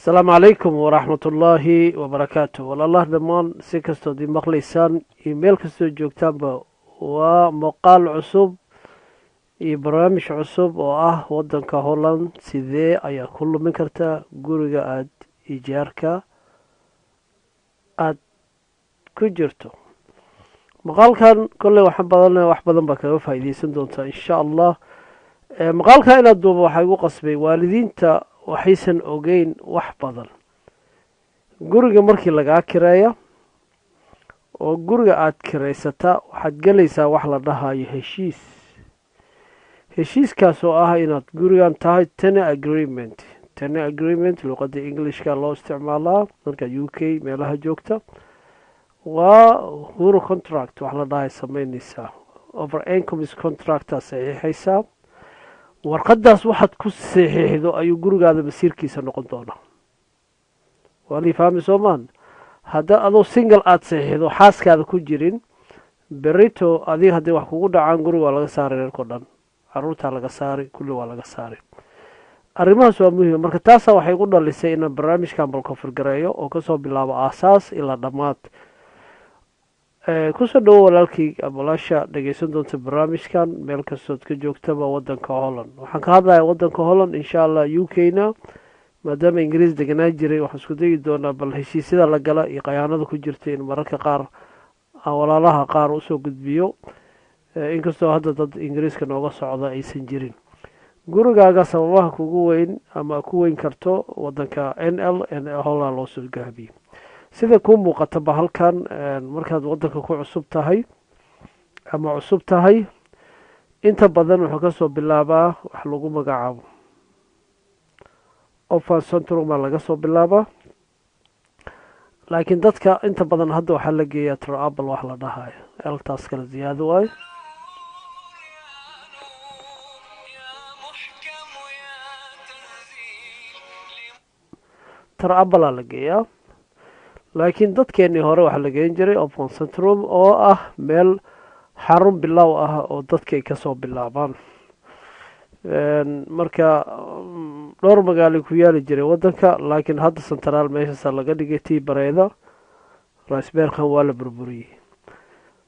Asalaamu calaykum waraxmat ullaahi wabarakaatu. Walaalaha dhammaan, si kastood i maqlaysaan iyo meel kastoo joogtaanba, waa muuqaal cusub iyo barnaamij cusub oo ah waddanka Holland sidee ayaa ku lumin kartaa guriga aada ijaarka aada ku jirto. Maqaalkan kolley waxaan badan wax badan baa kaga faa'iideysan doontaa, insha Allah. Maqaalka inaad duubo waxaa igu qasbay waalidiinta waxaysan ogeyn wax badan. Guriga markii lagaa kireeya oo guriga aada kiraysataa, waxaad gelaysaa wax la dhahayo heshiis. Heshiiskaas oo ah inaad gurigan tahay tenant agreement. Tenant agreement luqadda Englishka loo isticmaalaa markaad UK meelaha joogta. Waa huur contract wax la dhahay sameynaysaa, overeenkomst contractaa saxiixaysaa. Warqaddaas waxaad ku saxiixdo ayuu gurigaada masiirkiisa noqon doonaa. Waa lii fahmi soomaan? Hadda adoo single aada saxiixdo, xaaskaada ku jirin, berito adiga hadday wax kugu dhacaan, guriga waa laga saaray, reerkao dhan, caruurtaa laga saaray, kulli waa laga saaray. Arrimahaas waa muhiim. Marka taasaa waxay ku dhalisay inaan barnaamijkan balkofurgareeyo oo kasoo bilaabo aasaas ilaa dhammaad. Kusoo dhawo, walaalkii walaasha dhegeysan doonta barnaamijkan, meel kastood ka joogtaba wadanka Holland. Waxaan ka hadlayaa wadanka Holland, insha Allah. UK na maadaama Ingiriis deganaa jiray, waxaan isku dayi doonaa bal heshiisyada la gala iyo khayaanada ku jirta in mararka qaar aan walaalaha qaar usoo gudbiyo, inkastoo hadda dad Ingiriiska nooga socda aysan jirin. Gurigaaga sababaha kugu weyn ama ku weyn karto wadanka NL, n Holland loo soo gaabiyo. Sida kuu muuqataba halkan, markaad wadanka ku cusub tahay ama cusub tahay, inta badan wuxuu kasoo bilaabaa wax lagu magacaabo opvangcentrum baa laga soo bilaabaa. Laakiin dadka inta badan hadda waxaa la geeyaa Ter Apel wax la dhahayo, eltaas kale ziyaado waayo. Ter Apelaa la geeyaa, laakiin dadkeenii hore waxaa la geen jiray opvangcentrum, oo ah meel xarun bilow ah oo dadka ay kasoo bilaabaan. Marka dhowr magaalo ku yaali jiray waddanka, laakiin hadda centraal meeshaasa laga dhigay. Tii Breda Rijsbergen waa la burburiyey,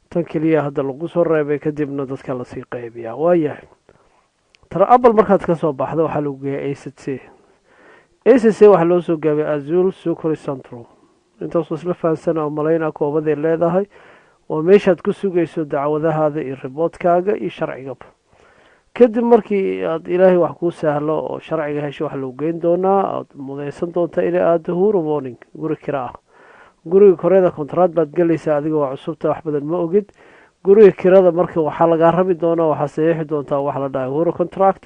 tan keliya hadda lagu soo reebay, kadibna dadka lasii qaybiyaa. Waayahay, Ter Apel markaad kasoo baxdo, waxaa lagu geeya AZC. AZC waxaa loo soo gaabay asielzoekerscentrum. Intaasoo isla fahansana oo malaynaa koobaday leedahay. Waa meeshaad ku sugayso dacwadahaada iyo reportkaaga iyo sharcigaba. Kadib markii aad Ilaahay wax kuu sahlo oo sharciga hesho, waxa lagu geyn doonaa, aad mudeysan doontaa inay aado huurwoning, guri kira ah. Guriga koreeda contract baad gelaysaa. Adiga waa cusubta, wax badan ma ogid. Guriga kirada marka waxaa lagaa rabi doonaa, waxaa saxiixi doontaa wax la dhahay huurcontract.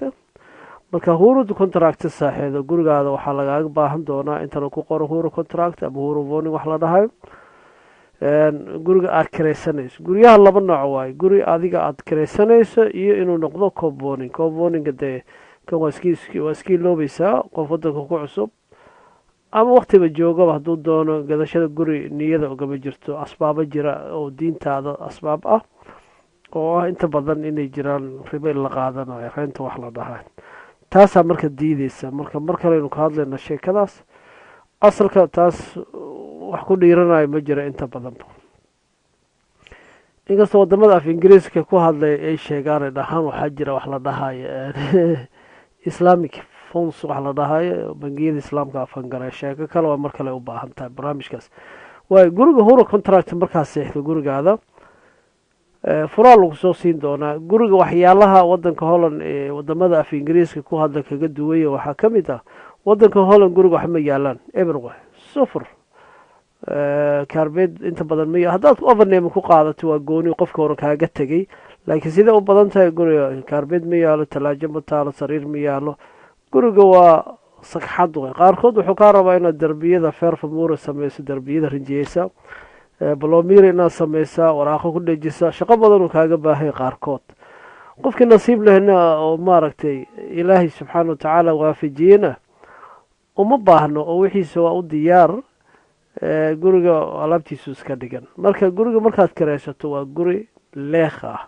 Marka huurcontract saaxeedo, gurigaada waxaa lagaaga baahan doonaa intana ku qoro huurcontract ama huurwoning wax la dhahayo. Guriga aada kiraysanayso, guryaha laba nooc waayo: guri adiga aada kiraysanayso iyo inuu noqdo koopwoning. Koopwoninga dee kan waa iskii loobaysaa. Qof wadanka ku cusub ama waktiba joogaba hadduu doono gadashada guri niyada ugama jirto, asbaabo jira oo diintaada asbaab ah, oo ah inta badan inay jiraan ribo in la qaadanayo, renta wax la dhahaa, taasaa marka diideysa. Marka mar kaleynu ka hadlayna sheekadaas. Asalka taas wax ku dhiiranayo ma jira inta badanba, inkastoo wadamada af Ingiriiska ku hadlay ay sheegaan, ay dhahaan waxaa jira wax la dhahayo Islamic funds, wax la dhahayo bangiyada Islaamka afangare. Sheeko kale waa, mar kale u baahan tahay barnaamijkaas. Waayo, guriga huurcontract markaad seexdo, gurigaada furaa lagu soo siin doonaa. Guriga waxyaalaha wadanka Holland ee wadamada af Ingiriiska ku hadla kaga duwanya waxaa ka mid ah, wadanka Holland guriga wax ma yaalaan, eber way, sufur carpet inta badan ma. Haddaad overnemen ku qaadato waa gooni, qofka hore kaaga tegay. Laakiin siday u badan tahay, guriga carpet ma yaalo, talaajo ma taalo, sariir ma yaalo. Guriga waa sagxad wey. Qaarkood wuxuu kaa rabaa inaad darbiyada verfmuur sameyso, darbiyada rinjiyeysa, blommeer inaad sameysaa, waraaqo ku dhejisa, shaqo badan uu kaaga baahaya qaarkood. Qofkii nasiib lehna oo maaragtay Ilaahay subxaana watacaala waafajiyena uma baahno, oo wixiisa waa u diyaar, guriga alaabtiisu iska dhigan. Marka guriga markaad kiraysato waa guri leekh ah.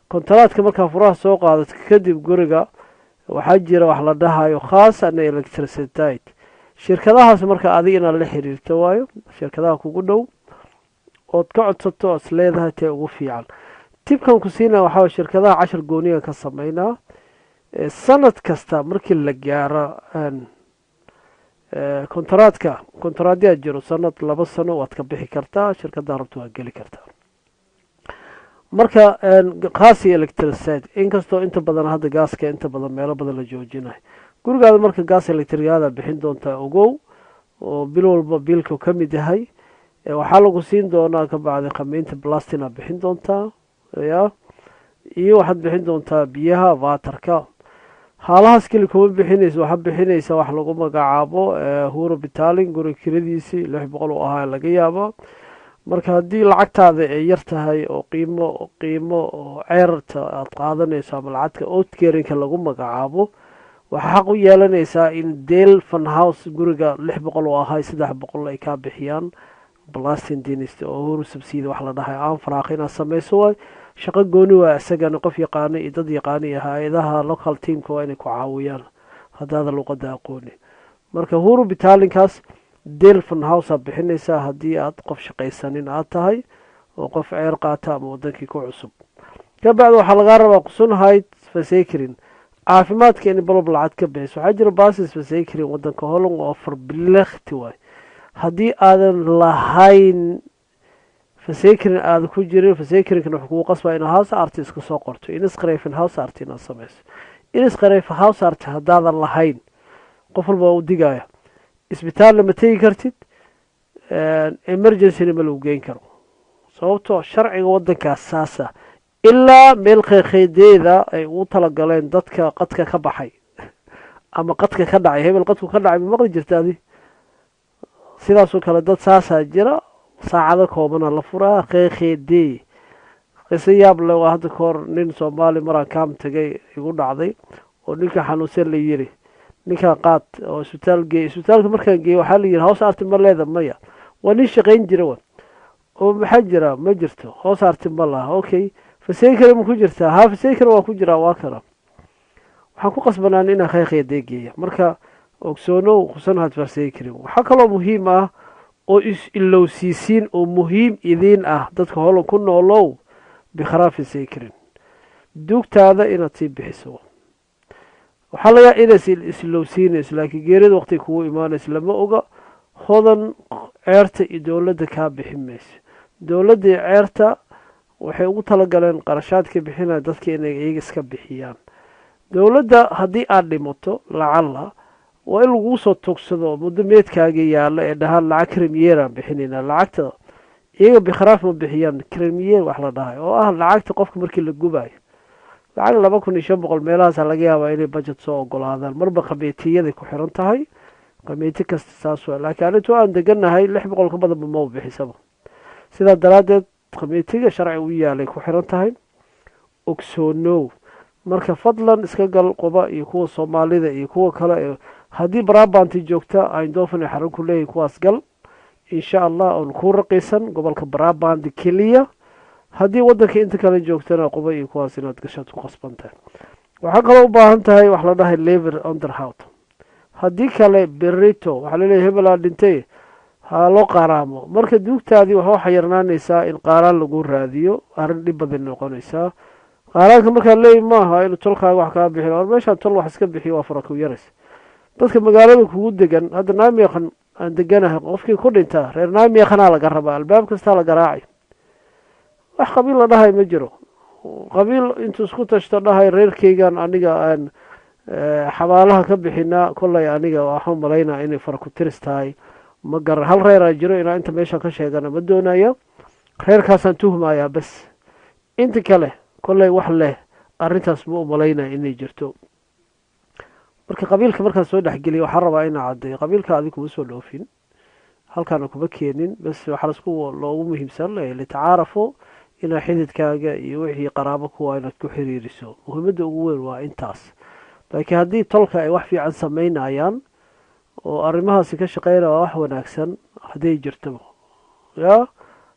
Contractka markaa furaha soo qaadato kadib, guriga waxaa jira wax la dhahayo gas en elektriciteit. Shirkadahaas marka adiga inaad la xiriirto waayo, shirkadaha kugu dhow ood ka codsato ood is leedahay tee ugu fiican. Tip-kan ku siinaya waxaa shirkadaha cashar gooniga ka sameynaa sanad kasta markii la gaaro kontraadka. Kontraadyaa jiro sanad, 2 sano, waad ka bixi kartaa, shirkaddaa rabto waad geli kartaa. Marka gas iyo elektricitet, inkastoo inta badan hadda gaaska inta badan meelo badan la joojinayo gurigaada, marka gas electric-gaada bixin doontaa, ogow, oo bil walba biilku ka mid yahay. Waxaa lagu siin doonaa ka bacdi gemeente belasting-a bixin doontaa ya, iyo waxaad bixin doontaa biyaha, water-ka. Haalahaas keli kuma bixinaysa, waxaad bixinaysa wax lagu magacaabo huurbetaling. Guri kiradiisii 600 u ahaa laga yaabo. Marka haddii lacagtaada ay yar tahay oo qiimo oo ceerarta aada qaadanayso ama lacagta uitkering-ka lagu magacaabo, waxaa xaq u yeelanaysaa in deel van huis guriga 600 u ahay 300 ay kaa bixiyaan belastingdienst oo huursubsidie wax la dhahay aanvraag inaad sameyso. Waay shaqo gooni waa isagana, qof yaqaano iyo dad yaqaano iyo hay-adaha local team-ka waa inay ku caawiyaan haddaada luqada aqooni. Marka huurbetaling-kaas deel van huis aad bixinaysaa haddii aad qof shaqaysanin aad tahay oo qof ceer qaata ama wadankii ku cusub. Ka bacdi waxaa lagaa rabaa gezondheidsverzekering, caafimaadka in balob lacag ka bixiso. Waxaa jira basisverzekering wadanka Holland oo verplicht waay. Haddii aadan lahayn verzekering, aada ku jirin verzekering-kana, wuxuu kugu qasbaa inaad huisarts iska soo qorto, inschrijven huisarts inaad sameyso. Inschrijven huisarts haddaadan lahayn, qof walba waa u digaya, isbitaalna ma tegi kartid, emergency-na ma lagu geyn karo, sababtoo sharciga waddankaas saasa, ilaa meel qeykeydeeda ay ugu talagaleen dadka qadka ka baxay ama qadka ka dhacay. Hebel qadku ka dhacay ma maqli jirta adi? Sidaasoo kale dad saasaa jira, saacado koobana la furaa qeykeyde. Qiso yaab le waa hadda kahor nin Soomaali maraan kaam tegay igu dhacday, oo ninka xanuunsan la yiri ninkaa qaad oo isbitaal geey. Isbitaalka markaan geeyey waxaa la yiri, "Huisarts ma leeda?" "Maya." Waa nin shaqayn jira wa oo maxaa jira, ma jirto, huisarts ma laha. Okay, verzekering ma ku jirtaa? "Haa, verzekering waa ku jiraa." Waa kana waxaan ku qasbanaan inaan GGD geeya. Marka ogsoonow gezondheidsverzekering. Waxaa kaloo muhiim ah oo is ilowsiisiin oo muhiim idiin ah, dadka Holland ku noolow, begraafverzekering, duugtaada inaad sii bixiso. Waxaa laga inays isilowsiinayso, laakiin geerida waqtiga kugu imaanayso lama oga. Hodan ceerta iyo dowladda kaa bixin mayso. Dowladda iyo ceerta waxay ugu talagaleen qarashaadka bixinaya dadka inay iyaga iska bixiyaan. Dowladda haddii aad dhimato lacalla, waa in laguu soo tugsado muddo meedkaaga yaalla ee dhahaan lacag cremeren aan bixinayna. Lacagta iyaga begraaf ma bixiyaan, cremeren wax la dhahay oo ah lacagta qofka markii la gubayo, lacag 2500 meelahaasa laga yaabaa inay budget soo ogolaadaan. Marba gemeente-yaday ku xiran tahay, gemeente kasta saas waa, laakiin arintu aan deganahay 600 ka badanba ma bixisaba. Sidaa daraaddeed gemeente-ga sharci u yaalay ku xiran tahay, ogsoonow. Marka fadlan iska gal Quba iyo kuwa Soomaalida iyo kuwa kale ee haddii Brabant-i joogta, Eindhoven ay xarun ku leeyihin, kuwaas gal insha Allah, oon kuu raqiisan gobolka Brabant keliya. Haddii waddanka inta kale joogtana, Quba iyo kuwaas inaad gashaad ku qasban tahay. Waxaa kaloo u baahan tahay wax la dhahay leven onderhoud. Haddii kale berito waxaa laleeyahy hebelaa dhintay, ha loo qaaraamo. Marka duugtaadii waxa waxaa yarnaanaysaa in qaaraan lagu raadiyo, arrin dhib badan noqonaysaa. Qaaraanka markaa leeyi maaha inuu tolkaaga wax kaa bixin or meeshaan tol wax iska bixiyo, waa faraku yaraysa dadka magaalada kugu degan. Hadda Nijmegen aan deganahay, qofkii ku dhintaa reer Nijmegen-aa laga rabaa, albaab kastaa la garaacay. Wax qabiil la dhahay ma jiro. Qabiil intuu isku tashto dhahay reerkeygan aniga aan xabaalaha ka bixinaa, kollay aniga waxaan malaynaa inay faraku tiris tahay, ma garan. Hal reeraa jiro, inaa inta meesha ka sheegana ma doonayo, reerkaasaan tuhmayaa bes. Inta kale kollay wax leh arrintaas ma u malaynaya inay jirto. Marka qabiilka markaan soo dhexgeliya, waxaan rabaa inaa caddeeyo qabiilka adig kuma soo dhoofin, halkaana kuma keenin, bes waxaa lasku loogu muhiimsan litacaarafo, inaa xididkaaga iyo wixii qaraabo kuwa inaad ku xiriiriso. Muhiimadda ugu weyn waa intaas. Laakiin haddii tolka ay wax fiican sameynayaan oo arrimahaasi ka shaqeynaya, waa wax wanaagsan hadday jirtoba ya,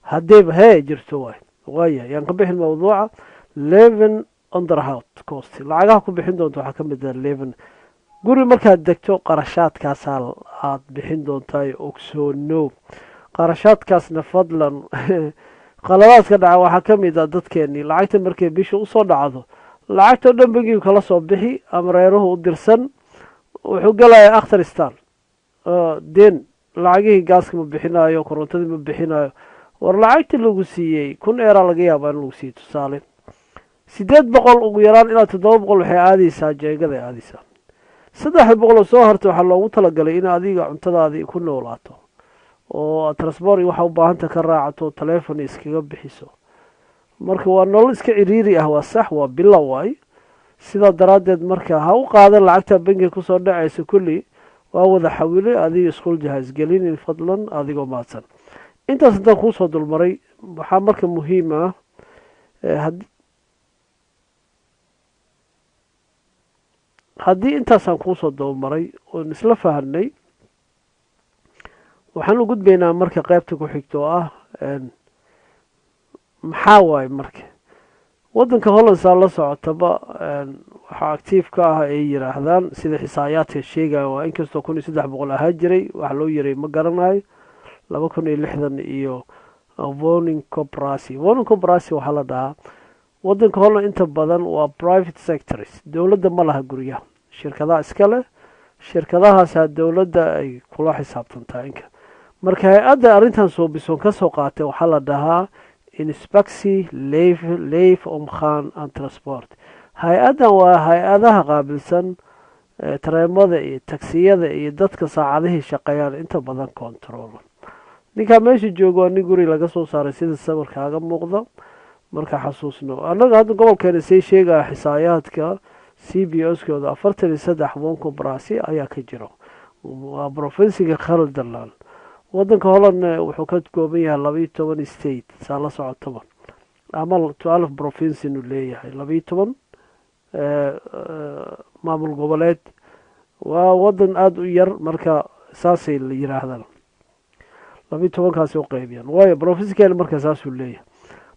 haddayba hee jirto waay. Waaya, yaan ka bixin mawduuca leven onderhoud cost. Lacagaha ku bixin doonto waxaa ka mid ah leven. Guri markaad degto, qarashaadkaasaa aada bixin doontaa. Ogsoono qarashaadkaasna fadlan. Qaladaadka dhaca waxaa ka mid ah dadkeenii lacagta markay bisha usoo dhacdo, lacagtoo dhan bangigu kala soo bixi ama reeruhu u dirsan, wuxuu gelayaa achterstand, den lacagihii gaaska ma bixinayo, korontadii ma bixinayo. War lacagtii lagu siiyey 1000 eeraa laga yaabaa in lagu siiyey, tusaale 800 ugu yaraan ilaa 700 waxay aadeysaa jeegada aadeysaa. 300 oo soo hartay waxaa loogu talagalay in adiga cuntadaadii ku noolaato oo transport waxa u baahanta ka raacato, telefon iskaga bixiso. Marka waa nolol iska ciriiri ah, waa sax, waa bila waay. Sidaa daraaddeed marka ha u qaadan lacagta bangiga kusoo dhacaysa kulli waa wada xawilay, adiga iskuul jahaasgelinin fadlan, adigoo mahadsan. Intaas intaan kuusoo dulmaray, waxaa marka muhiim ah, haddii intaasaan kuusoo dabamaray oon isla fahanay, waxaan u gudbaynaa marka qeybta ku xigta oo ah maxaa waaye marka waddanka Holland. Saa la socotaba, waxaa actief ka ah ay yiraahdaan sida xisaayaadka sheegaya, waa inkastoo 1300 ahaa jiray, waxa loo yiray ma garanayo, 2060 iyo woningcorporatie. Woningcorporatie waxaa la dhahaa waddanka Holland inta badan waa private sectors, dowladda ma laha guryaha, shirkadaha iska leh, shirkadahaasaa dowladda ay kula xisaabtantaa inka. Marka hay-adda arrintan soobisoon ka soo qaatay waxaa la dhahaa Inspectie Leefomgeving en Transport. Hay-addan waa hay-adaha qaabilsan tareemada iyo tagsiyada iyo dadka saacadihii shaqeeyaan inta badan control. Ninkaa meesha joogo waa nin guri laga soo saaray sida sawirkaaga muuqda. Marka xasuusno, annaga hadda gobolkeena say sheegaya xisaayaadka CBS kooda, 43 wooncorporatie ayaa ka jiro, waa provincie-ga Gelderland. Wadanka Hollandna wuxuu ka kooban yahay 12 state, saa la socotaba, ama 12 province inuu leeyahay, 12 maamul goboleed. Waa wadan aada u yar, marka saasay la yiraahdaan, 12-kaasi u qeybiyaan, waayo provincie-keena marka saasuu leeyahay.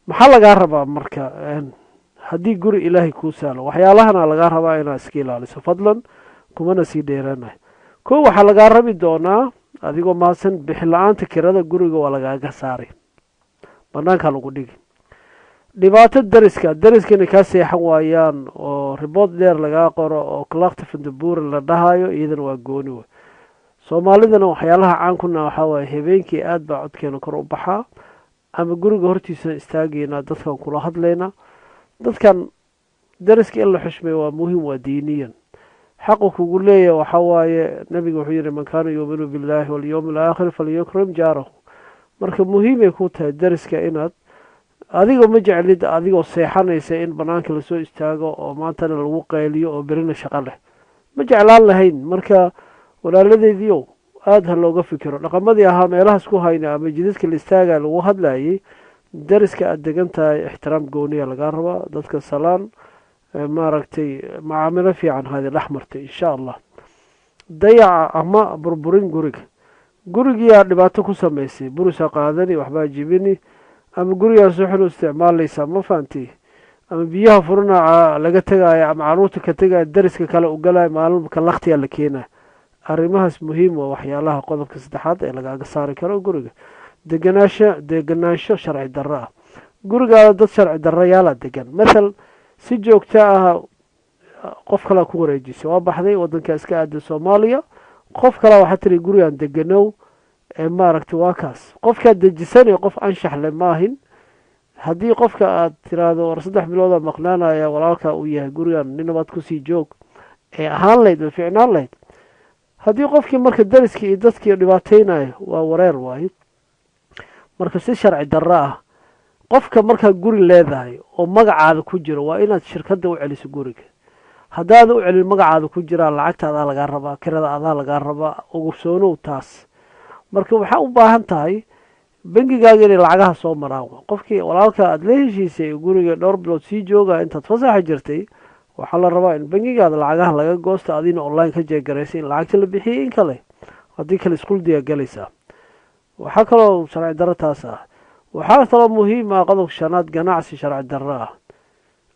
Maxaa lagaa rabaa marka haddii guri Ilaahay kuu sahlo? Waxyaalahana lagaa rabaa inaad iska ilaaliso fadlan, kumana sii dheeranayo. Ko waxaa lagaa rabi doonaa, adigoo mahadsan, bixin la-aanta kirada guriga waa lagaaga saaray, banaankaa lagu dhigi. Dhibaato dariska, dariska inay kaa seexan waayaan oo report dheer lagaa qoro oo klacht van de buren la dhahayo, iyadana waa gooni wey. Soomaalidana waxyaalaha caankuna waxaa waaye habeenkii aada baa codkeena kor u baxaa, ama guriga hortiisa istaagaynaa, dadkan kula hadlaynaa. Dadkan dariska in la xushmeeyo waa muhim, waa diiniyan xaqu kugu leeyahay. Waxaa waaye nabiga wuxuu yihi: "Man kaana yuuminu billahi walyowmi alaakhir falyukrim jaarahu." Marka muhiimay ku tahay dariska inaad adigoo ma jeclid adigoo seexanaysa in banaanka lasoo istaago oo maantana lagu qayliyo oo berina shaqo leh, ma jeclaan lahayn. Marka walaaladeediiow, aada ha looga fikiro dhaqamadii ahaa meelahaas ku hayna ama jidadka la istaagaya lagu hadlayay. Dariska aada degan tahay ixtiraam gooniya lagaa rabaa, dadka salaan, maaragtay, macaamilo fiican hadi dhex martay insha Allah. Dayaca ama burburin guriga, gurigiyaa dhibaato ku samaysay, burusa qaadani, waxbaa jibini, ama gurigaa si xun u isticmaalaysaa, ma fahanti, ama biyaha furana laga tegaayo, ama caruurta ka tegaya, dariska kale u galaya, maalinka laktiyaa la keenaya. Arrimahaas muhiim waa waxyaalaha qodobka saddexaad ee lagaaga saari karo guriga. Deganaansho, deganaansho sharci darro ah, gurigaada dad sharci darrayaala degan, mathal si joogto ah qof kalaa ku wareejisay, waa baxday, wadanka iska aaday Soomaaliya, qof kalaa waxaa tiri gurigaan deganow ee maaragtay, waa kaas qofkaad dejisanay qof anshax le maahin. Haddii qofka aad tiraahdo war 3 biloodaa maqnaanaya, walaalkaa uu yahay, gurigan ninabaad kusii joog ee ahaan lahayd, way ficnaan lahayd. Haddii qofkii marka dariskii iyo dadkii dhibaateynayo, waa wareer waaye. Marka si sharci darro ah qofka markaa guri leedahay oo magacaada ku jiro, waa inaad shirkadda u celiso guriga. Haddaada u celin, magacaada ku jiraa, lacagta adaa lagaa rabaa, kirada adaa lagaa rabaa, ogsoonow taas. Marka waxaa u baahan tahay bengigaaga inay lacagaha soo maraan. Qofkii walaalka aada la heshiisay guriga dhowr bilood sii jooga intaad fasaxa jirtay, waxaa la rabaa in bangigaada lacagaha laga goosto, adina online ka jeegaraysay in lacagta la bixiyey in kale. Haddii kale iskuldiyaa galaysaa. Waxaa kaloo sharci darro taas ah. Waxaa kaloo muhiim ah qodobka shanaad, ganacsi sharci darro ah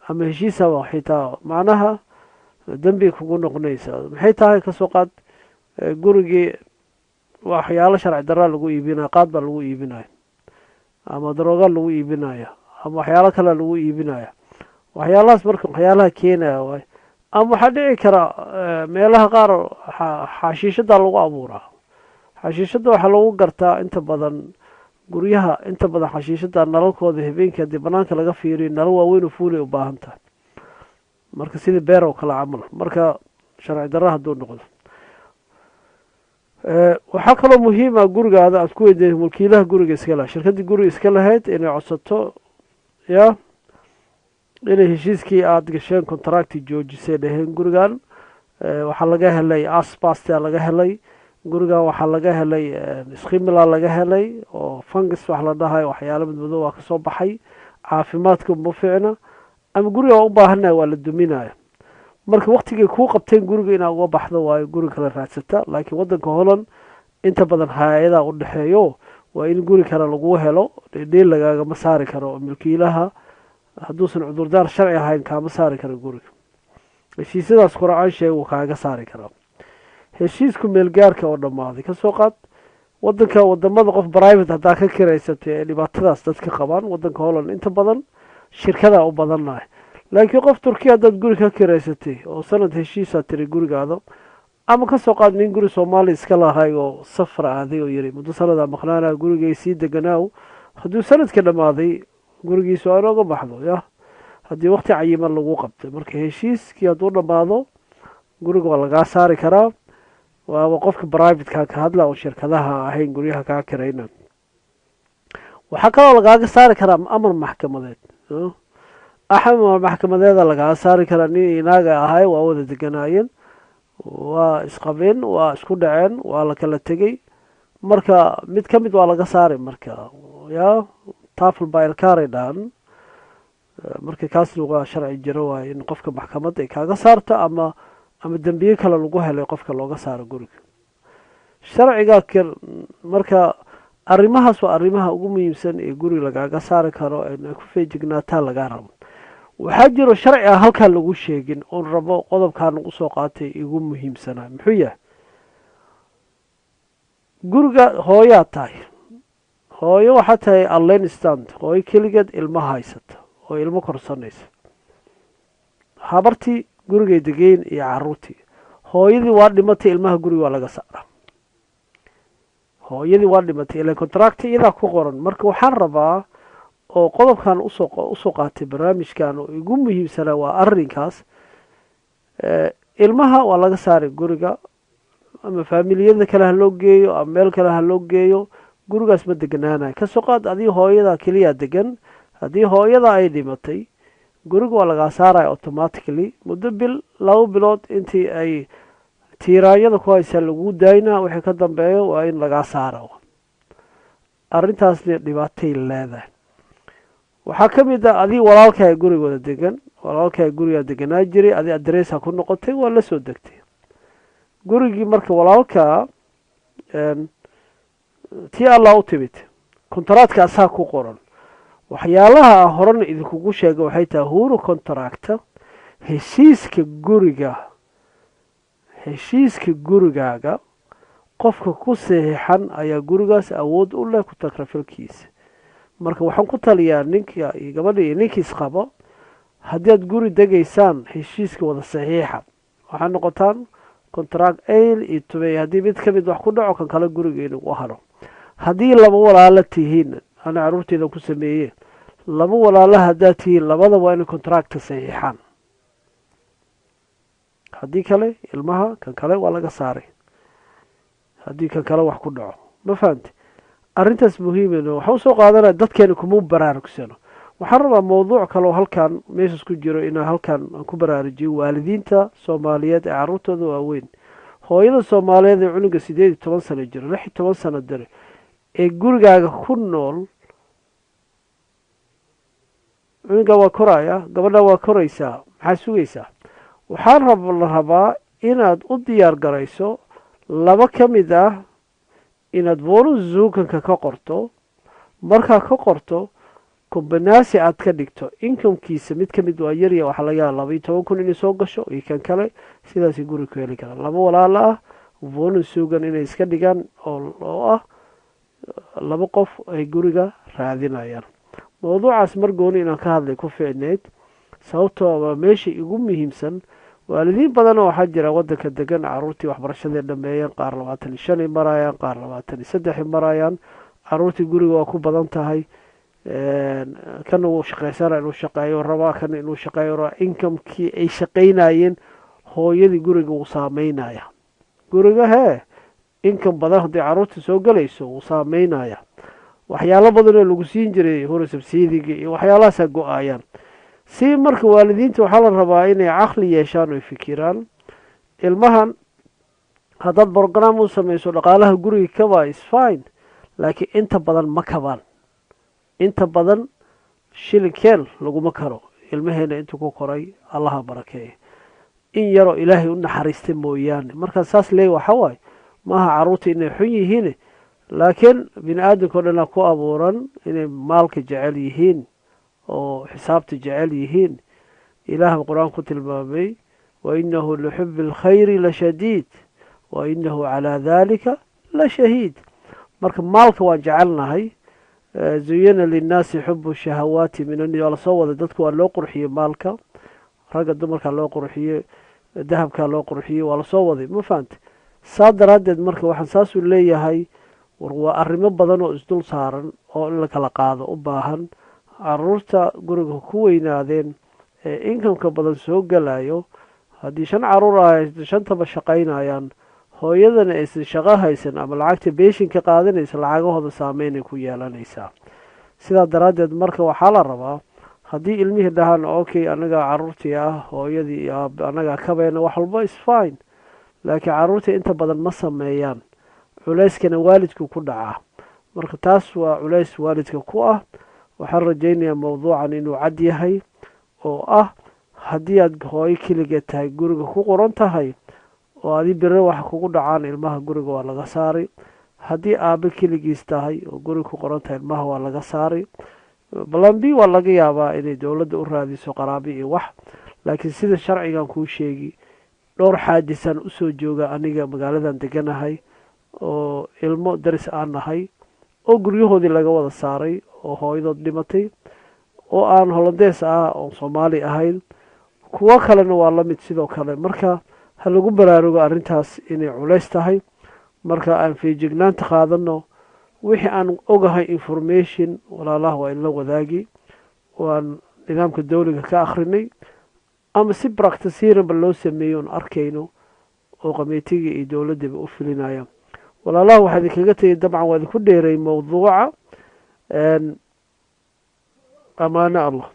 ama heshiisaba xitaa, macnaha Dembi kugu noqonaysaa. Maxay tahay? Kasoo qaad gurigii waxyaalo sharci daraa lagu iibinaya, qaad baa lagu iibinaya ama darooga lagu iibinaya ama waxyaalo kale lagu iibinaya. Waxyaalahaas marka waxyaalaha keenaya waay. Ama waxaa dhici kara meelaha qaar xashiishada lagu abuuraa. Xashiishada waxaa lagu gartaa inta badan guryaha, inta badan xashiishada nalalkooda habeenkii haddii banaanka laga fiiriyo, nalal waaweyn oo fuulay u baahan tahay, marka sidii beer oo kale camal. Marka sharci darra hadduu noqdo, waxaa kaloo muhiima gurigaada aad ku weydiiya mulkiilaha guriga iska laha, shirkaddii guriga iska lahayd, inay codsato ya inay heshiiskii aada gasheen, contracti, joojisay, dhaheen gurigan waxaa laga helay asbestia laga helay, gurigan waxaa laga helay schimmel laga helay oo fungus wax la dhahay, waxyaalo madmadow waa kasoo baxay, caafimaadka uma fiicna, ama guriga waa u baahanaya, waa la duminaya. Marka waktigay kuu qabteen guriga inaa uga baxdo waayo, guri kale raadsata. Laakiin waddanka Holland inta badan hay-adaa u dhexeeyo, waa in guri kale lagu helo. Dheel lagaagama saari karo. Milkiilaha hadduusan cudurdaar sharci ahayn kaama saari karo guriga. Heshiisyadaas qur-aan sheeg wuu kaaga saari karaa. Heshiisku meelgaarka oo dhammaaday, kasoo qaad wadanka, wadamada qof private haddaa ka kiraysatay ee dhibaatadaas dadka qabaan, wadanka Holland inta badan shirkadaa u badannahay. Laakiin qof Turkiya haddaad guri ka kiraysatay oo sanad heshiisaa tiri gurigaada, ama kasoo qaad nin guri Soomaaliya iska lahay oo safar aaday oo yiri muddo sanadaa maqnaanaa, gurigay sii deganaaw, hadduu sanadka dhammaaday gurigiisu waa inooga baxdo ya haddii waqti cayiman lagu qabtay. Marka heshiiskii hadduu dhammaado, guriga waa lagaa saari karaa. Waaba qofka privateka ka hadla oo shirkadaha ahayn guryaha kaa kirayna. Waxaa kaloo lagaaga saari karaa amar maxkamadeed. Amar maxkamadeeda lagaaga saari karaa. Nin inaaga ahay waa wada deganaayeen, waa isqabeen, waa isku dhaceen, waa la kala tegey. Marka mid ka mid waa laga saari. Marka ya tafel bij elkaar ay dhahan. Marka kaasna waa sharci jiro waaye in qofka maxkamadda ay kaaga saarto ama dembiye kale lagu helay qofka looga saaro guriga sharciga. Marka arrimahaas waa arrimaha ugu muhiimsan ee guriga lagaaga saari karo ee ku feejignaataa lagaa rabo. Waxaa jiro sharci ah halkaa lagu sheegin oon rabo qodobkaan usoo qaatay igu muhiimsanaa. Muxuu yahay? Guriga hooyaa tahay, hooyo waxaa tahay alleenstaand, hooyo keligeed ilmo haysata oo ilmo korsanaysa. Habartii gurigay degeyn iyo caruurtii, hooyadii waa dhimatay, ilmaha guriga waa laga saaraa. Hooyadii waa dhimatay, ilan contracti iyadaa ku qoran. Marka waxaan rabaa oo qodobkan usoo qaatay barnaamijkan oo igu muhiimsanaa waa arrinkaas. Ilmaha waa laga saaray guriga, ama faamiliyada kale ha loo geeyo ama meel kale ha loo geeyo, gurigaas ma deganaanayo. Kasoo qaad adii hooyada keliyaa degan, haddii hooyada ay dhimatay, guriga waa lagaa saaraya automatically. Muddo bil, 2 bilood intii ay tiiraanyada ku haysaa lagu daynaa, wixii ka dambeeyo waa in lagaa saara. Arrintaasna dhibaatay leedahay. Waxaa ka mid ah adii walaalkaa gurigooda degan, walaalkaa gurigaa deganaa jiray, adi adressa ku noqotay, waa la soo degtay gurigii. Marka walaalkaa tii Allah u timid, kontraadka asaa ku qoran. Waxyaalaha horena idinkugu sheega waxay tahay huurcontracta, heshiiska guriga, heshiiska gurigaaga qofka ku saxiixan ayaa gurigaas awood u leh ku takrafalkiisa. Marka waxaan ku taliyaa ninka iyo gabadha iyo ninkiis qabo, haddii aad guri degaysaan, heshiiska wada saxiixa. Waxaa noqotaan contract ail iyo tubey. Haddii mid ka mid wax ku dhaco, kan kale guriga inuu haro. Haddii laba walaalo tihiin, ana caruurteyda ku sameeye, laba walaalo haddaad tihiin, labada waa inay contracta saxiixaan. Haddii kale ilmaha kan kale waa laga saaray haddii kan kale wax ku dhaco. Ma fahamte? Arrintaas muhiimen waxaan usoo qaadanaya dadkeena kuma baraarugsano. Waxaan rabaa mawduuc kale oo halkan meeshaas ku jiro inaan halkan aan ku baraarujiyo waalidiinta Soomaaliyeed ee carruurtooda waaweyn. Hooyada Soomaaliyeed ee cunuga 18 sano jiro, 16 sano jiro ee gurigaaga ku nool, cunuga waa koraya, gabadha waa koraysaa, maxaa sugaysaa? Waxaan la rabaa inaad u diyaar garayso laba ka mid ah inaad woonzukenka ka qorto. Markaa ka qorto, Combinatie aad ka dhigto incomekiisa mid kamid waa yarya, waxaa laga yaaba 12,000 inay soo gasho iyo kan kale, sidaasay guri ku heli karaan. Laba walaalo ah woning zoeken inay iska dhigaan oo ah laba qof ay guriga raadinayaan. Mawduucaas mar gooni inaan ka hadlay ku ficneyd, sababtoo waa meesha igu muhiimsan. Waalidiin badanoo waxaa jira wadanka degan, caruurtii waxbarashaday dhameeyeen, qaar 25 ay marayaan, qaar 23 ay marayaan. Caruurtii guriga waa ku badan tahay. Kana wuu shaqeysana, inuu shaqeeyo rabaa, kana inuu shaqeeyo rabaa. Incomekii ay shaqeynayeen hooyadii guriga wuu saameynaya. Guriga hee income badan hadday caruurta soo galayso, wuu saameynaya. Waxyaalo badan oo lagu siin jiray huursubsidiega iyo waxyaalahaasa go-ayaan. Si marka waalidiinta waxaa la rabaa inay caqli yeeshaan oy fikiraan. Ilmahan haddaad program u sameyso dhaqaalaha guriga kaba, is fine, laakiin inta badan ma kabaan. Inta badan shilinkeen laguma karo. Ilmaheena intuu ku koray, Allaha barakeeya, in yaroo Ilaahay u naxariistay mooyaane. Markaa saas leey waxa waaye, maaha caruurta inay xun yihiin, laakiin bini aadamka o dhanaa ku abuuran inay maalka jecel yihiin oo xisaabta jecel yihiin. Ilaah qur-aan ku tilmaamay: وإنه لحب الخير لشديد وإنه على ذلك لشهيد. Marka maalka waan jecelnahay. زين للناس حب الشهوات من waa lasoo waday. Dadku waa loo qurxiyey maalka, ragga dumarkaa loo qurxiyey, dahabkaa loo qurxiyey, waa lasoo waday, ma fahante? Saa daraaddeed marka waxaan saasuu leeyahay, war waa arrimo badan oo isdul saaran oo in la kala qaado u baahan. Caruurta guriga ku weynaadeen ee incomeka badan soo galayo, haddii shan caruur ah shantaba shaqaynayaan, hooyadana aysan shaqo haysan ama lacagta pensioenka qaadanaysa, lacagahooda saameynay ku yeelanaysaa. Sidaa daraaddeed marka waxaa la rabaa, haddii ilmihii dhahaan, "Okay, anagaa caruurtii ah, hooyadii iyo annagaa kabeena wax walba," is fine, laakiin caruurta inta badan ma sameeyaan. Culeyskana waalidku ku dhacaa. Marka taas waa culeys waalidka ku ah. Waxaan rajaynayaa mawduucan inuu cad yahay, oo ah haddii aad hooyo keligeed tahay, guriga ku qoran tahay, oo adi bere waxa kugu dhacaan, ilmaha guriga waa laga saaray. Haddii aabo keligiis tahay oo guriga ku qoran tahay, ilmaha waa laga saaray. Plan B waa laga yaabaa inay dowladda u raadiso qaraabi iyo wax, laakiin sida sharcigan kuu sheegi, dhowr xaadisaan usoo jooga aniga magaaladan deganahay, oo ilmo daris aan nahay oo guryahoodii laga wada saaray, oo hooyadood dhimatay, oo aan Hollandees ah oon Soomaali ahayn. Kuwo kalena waa la mid sidoo kale. Marka ha lagu baraarugo arrintaas inay culays tahay. Marka aan feejignaanta qaadano. Wixii aan ogahay information, walaalaha waa inla wadaagi. Waan nidaamka dawliga ka akhrinay ama si praktiserbaar loo sameeyo oon arkayno oo gemeentega iyo dowladdaba u filinaya. Walaalaha, waxaa idinkaga tegay, dabcan waa idinku dheeray mawduuca. Amaano Allah.